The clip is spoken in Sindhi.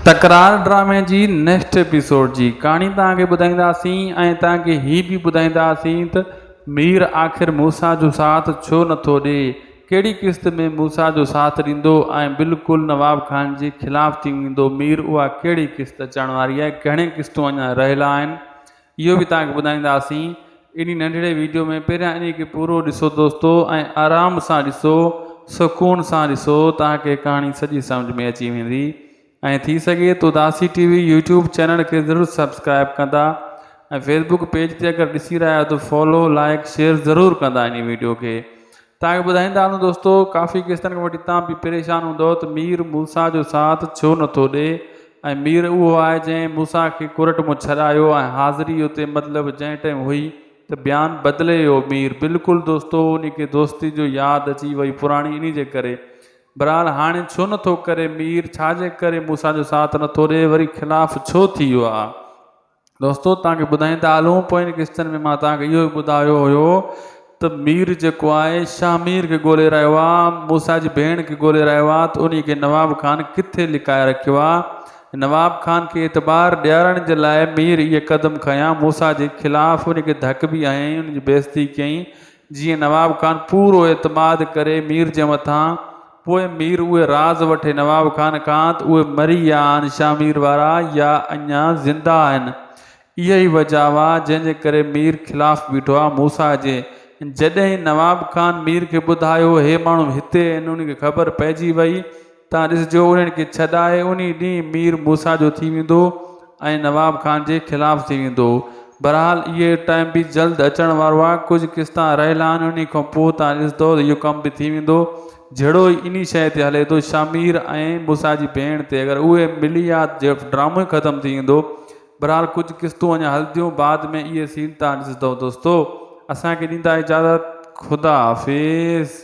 تڪرار ڊرامي جي نيڪسٽ ايپيسوڊ جي ڪهاڻي توهان کي ٻڌائينداسين ۽ توهان کي هي به ٻڌائينداسين ته مير آخر موسيٰ جو ساٿ ڇو نٿو ڏي ڪهڙي قسط ۾ موسيٰ جو ساٿ ڏيندو ۽ بلڪل نواب خان جي خلاف ٿي ويندو مير اها ڪهڙي قسط اچڻ واري آهي گهڻي قسطون اڃا رهيل آهن اهو به توهان کي ٻڌائينداسين انهي ننڍڙي ويڊيو ۾ پهريان انهي کي پورو ڏسو دوستو ۽ آرام سان ڏسو سڪون سان ڏسو توهان کي ڪهاڻي سڄي سمجهه ۾ اچي ويندي ۽ ٿي سگهي ته Udasi T V YouTube channel کي ضرور سبسڪرائب ڪندا ۽ فيسبوڪ پيج تي اگر ڏسي رهيا آهيو ته فالو لائڪ شيئر ضرور ڪندا انهي ويڊيو کي توهان کي ٻڌائيندا هلون دوستو ڪافي قسطن کان وٺي توهان به پريشان هوندو ته مير موسيٰ جو ساٿ ڇو نٿو ڏي ۽ مير اهو آهي جنهن موسيٰ کي ڪورٽ مون ڇڏايو ۽ حاضري اتي مطلب جنهن ٽائيم هئي ته بيان بدلي ويو مير بلڪل دوستو انهي کي دوستي جو ياد اچي وئي پراڻي انهي جي ڪري بھرحال ھاڻي ڇو نه ٿو ڪري مير ڇا جي ڪري موسيٰ جو ساٿ نه ٿو ڏئي وري خلاف ڇو ٿي ويو آ دوستو توھان کي ٻڌائيندا ھلون پوين قسطن ۾ مان توھان کي اھو ئي ٻڌايو ھيو ته مير جيڪو آھي شاھ مير کي ڳولي رھيو آ موسيٰ جي ڀيڻ کي ڳولي رھيو آ ته انھي کي نواب خان ڪٿي لڪائي رکيو آ نواب خان کي اعتبار ڏيارڻ جي لاء مير اھي قدم کنيا موسيٰ جي خلاف انھي کي ڌڪ به ھنيائين ان جي بيعزتي ڪيائين جيئن نواب خان پورو اعتماد ڪري مير جي مٿان، پوء مير اهي راز وٺي نواب خان کان ته اهي مري ويا آهن شاهمير وارا يا اڃا زنده آهن. اها ئي وجهه هئا جنهن جي ڪري مير خلاف بيٺو آ موسيٰ جي. جڏهن نواب خان مير کي ٻڌايو هي ماڻهو هتي آهن ان کي خبر پئجي وئي تان ڏسجو انهن کي ڇڏائي انهي ڏينهن مير موسيٰ جو ٿي ويندو ۽ نواب خان جي خلاف ٿي ويندو. بھرحال اهي ٽائيم به جلد اچڻ وارو آ ڪجهه قسطان رهيل آهن انهي کان پوء تان ڏسندو ته اهو ڪم به ٿي ويندو جھڙو ئي انهي شيء تي هلي ٿو شاهمير ۽ موسيٰ جي ڀيڻ تي اگر اهي ملي ها ته ڊرامو ئي ختم ٿي ويندو بھرحال ڪجهه قسطون اڃا هلنديون بعد ۾ اهي سين تان ڏسندو دوستو اسان کي ڏيندا اجازت خدا حافظ.